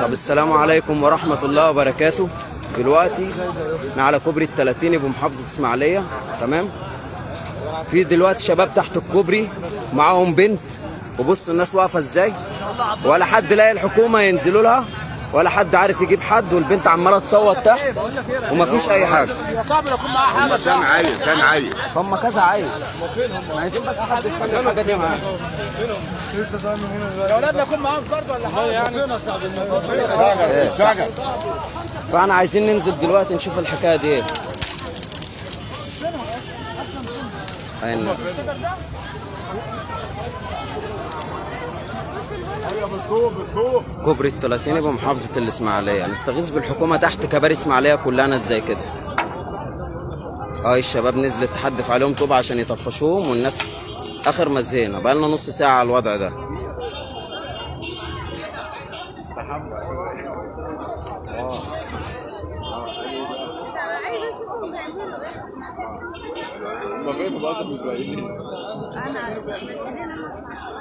طب السلام عليكم ورحمة الله وبركاته. دلوقتي احنا على كوبري التلاتيني بمحافظة اسماعيلية، تمام؟ في دلوقتي شباب تحت الكوبري معاهم بنت، وبص الناس واقفة ازاي، ولا حد لاقي الحكومة ينزلوا لها، ولا حد عارف يجيب حد، والبنت عمالة تصوت تحت ومفيش أي حاجة. هم كام عيل؟ كام عيل؟ هم كذا عيل، عايزين بس حد يخلي الحاجة دي معاه. يا اولاد يكون معاهم فرد ولا حاجة يعني. شجر. فاحنا عايزين ننزل دلوقتي نشوف الحكاية دي ايه. هاي الناس. كوبري التلاتيني بمحافظة الإسماعيلية، نستغيث بالحكومة تحت كباري إسماعيلية كلها ناس زي كده. الشباب نزلت تحدف عليهم طوب عشان يطفشوهم، والناس آخر ما زهقنا، بقالنا نص ساعة على الوضع ده.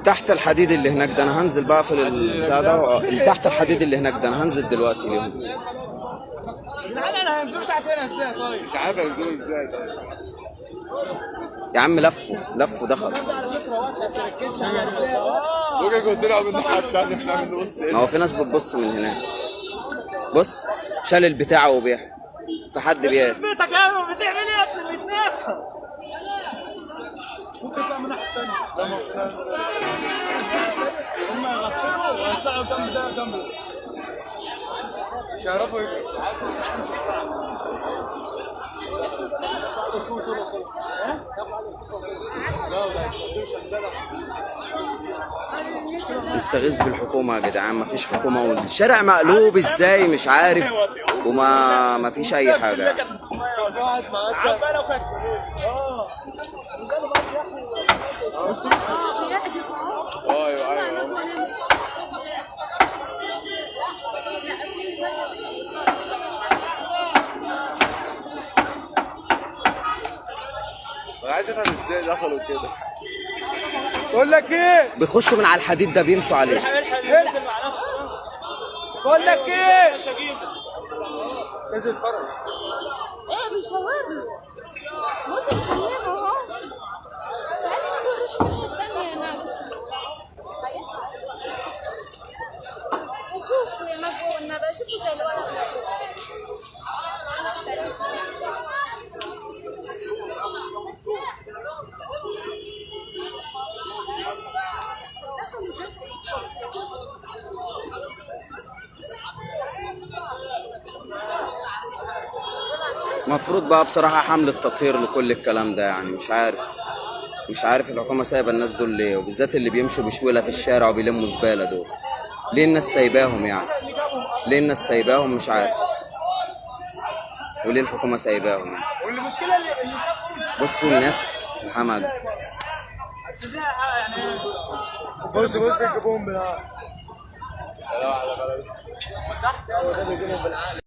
تحت الحديد اللي هناك ده انا هنزل بقى في البتاع ده، اللي تحت الحديد اللي هناك ده انا هنزل دلوقتي ليهم. تعالى انا هينزلوا تحت هنا ازاي؟ طيب مش عارف هينزلوا ازاي. طيب يا عم لفوا لفوا دخلوا. ممكن يكون طلعوا من الناحية التانية، احنا من نص. ما هو في ناس بتبص من هناك. بص شال البتاع وبيع، في حد بيع. بيتك يا بتعمل ايه يا ابن الاثنين؟ ممكن تطلع من الناحية الثانية. هم يغفلوا ويطلعوا جنب ده جنب ده. مش هيعرفوا يجروا. نستغيث بالحكومة يا جدعان، مفيش حكومة، والشارع مقلوب ازاي مش عارف، وما مفيش اي حاجة يعني. ايوه ايوه. انا عايز افهم ازاي دخلوا كده. بقول لك ايه؟ بيخشوا من على الحديد ده بيمشوا عليه. انزل مع نفسك. بقول لك ايه؟ انزل اتفرج. ايه بيصورني؟ بص بيصورني اهو. تعالي نروح الناحية التانية يا نجوى. شوفوا يا نجوى والنبي، شوفوا زي الولد. المفروض بقى بصراحة حملة تطهير لكل الكلام ده يعني. مش عارف الحكومة سايبة الناس دول ليه، وبالذات اللي بيمشوا بشويلة في الشارع وبيلموا زبالة دول، ليه الناس سايباهم يعني؟ ليه الناس سايباهم مش عارف، وليه الحكومة سايباهم يعني؟ والمشكلة اللي شافوا بصوا الناس همج. بس ده يعني. بص بص بيجيبوهم بالعقل. على بلد. تحت هو ده بيجيبهم بالعقل.